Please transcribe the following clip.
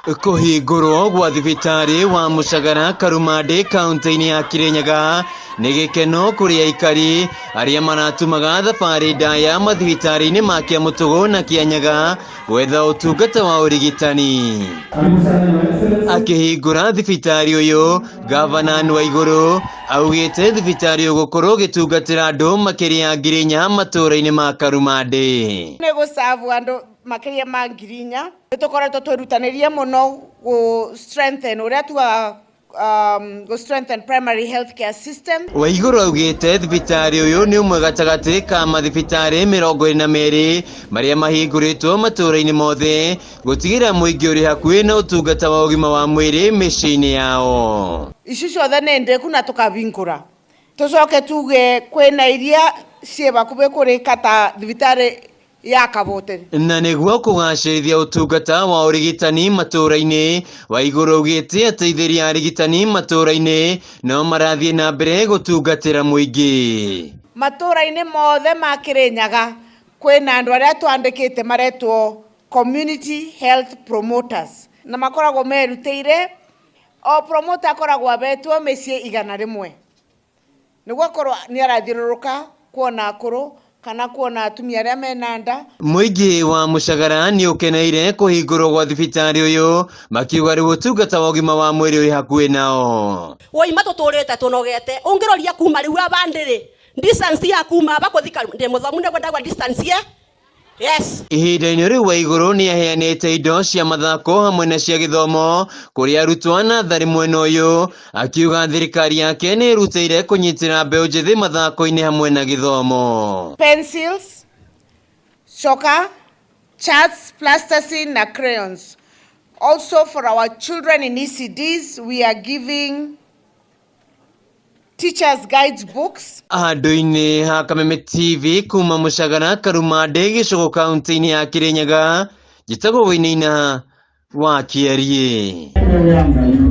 Kũhingũrwo gwa thibitarĩ wa Mũcagara Karumandĩ kaunti-inĩ ya Kirinyaga nĩ gĩkeno kũrĩ aikari arĩa maratumaga thabarĩ ndaya mathibitarĩ-inĩ ma Kĩamũtũgũ na Kĩanyaga gwetha ũtungata wa ũrigitani. Akĩhingũra thibitarĩ ũyũ, Gavana Nwaigũrũ augĩte thibitarĩ ũgũkorwo ũgĩtungatĩra andũ makĩria ya 4,000 matũũra-inĩ ma Karumandĩ. Nĩ gũcabu andũ makĩria ma 4,000. Nĩ tũkoretwo twĩrutanĩrie mũno gũ strengthen ũrĩa tugaga gũ strengthen primary health care system. Waigũrũ augĩte thibitarĩ ũyũ nĩ ũmwe gatagatĩ ka mathibitarĩ 22 marĩa mahingũrĩtwo matũũra-inĩ mothe gũtigĩrĩra mũingĩ ũrĩ hakuhĩ na ũtungata wa ũgima wa mwĩrĩ mĩciĩ-inĩ yao. Ici ciothe nĩ ndĩku na tũkahingũra. Tũcoke tuge kwĩna iria ciĩ bakubĩ kũrĩka ta thibitarĩ ya Kabote. Na nĩguo kũgacĩrithia ũtungata wa ũrigitani matũũra-inĩ, Waigũrũ augĩte ateithĩrĩria arigitani matũũra-inĩ no marathiĩ na mbere gũtungatĩra mũingĩ. Matũũra-inĩ mothe ma Kĩrĩnyaga kwĩna andũ arĩa twandĩkĩte maretwo community health promoters na makoragwo merutĩire, o promoter akoragwo abetwo mĩciĩ 100 nĩguo akorwo nĩ arathiũrũrũka kuona akũrũ kana kuona atumia arĩa mena nda. Mũingĩ wa Mũcagara nĩ ũkeneire kũhingũrwo gwa thibitarĩ ũyũ makiuga rĩu ũtungata wa ũgima wa mwĩrĩ ũrĩ hakuhĩ nao. Woima tũtũrĩte tũnogete ũngĩroria kuma rĩu abandĩrĩ distance ya kuma aba kũthika ndĩ mũthomu nĩguo ndagwa distance ye yes. Ihinda-inĩ rĩu Waigũrũ nĩ aheanĩte indo cia mathako hamwe na cia gĩthomo kũrĩ arutwo a natharĩ mwena ũyũ, akiuga thirikari yake nĩ ĩrutĩire kũnyitĩra mbeũ njĩthĩ mathako-inĩ hamwe na gĩthomo. Pencils, coka, charts, plasticine na crayons. Also for our children in ECDs, we are giving teachers guides books. Handũ-inĩ ha Kameme TV kuma Mũcagara Karumandĩ gĩcũgũ kaunti-inĩ ya Kĩrĩnyaga, njĩtagwo Wainaina wa Kĩeriĩ.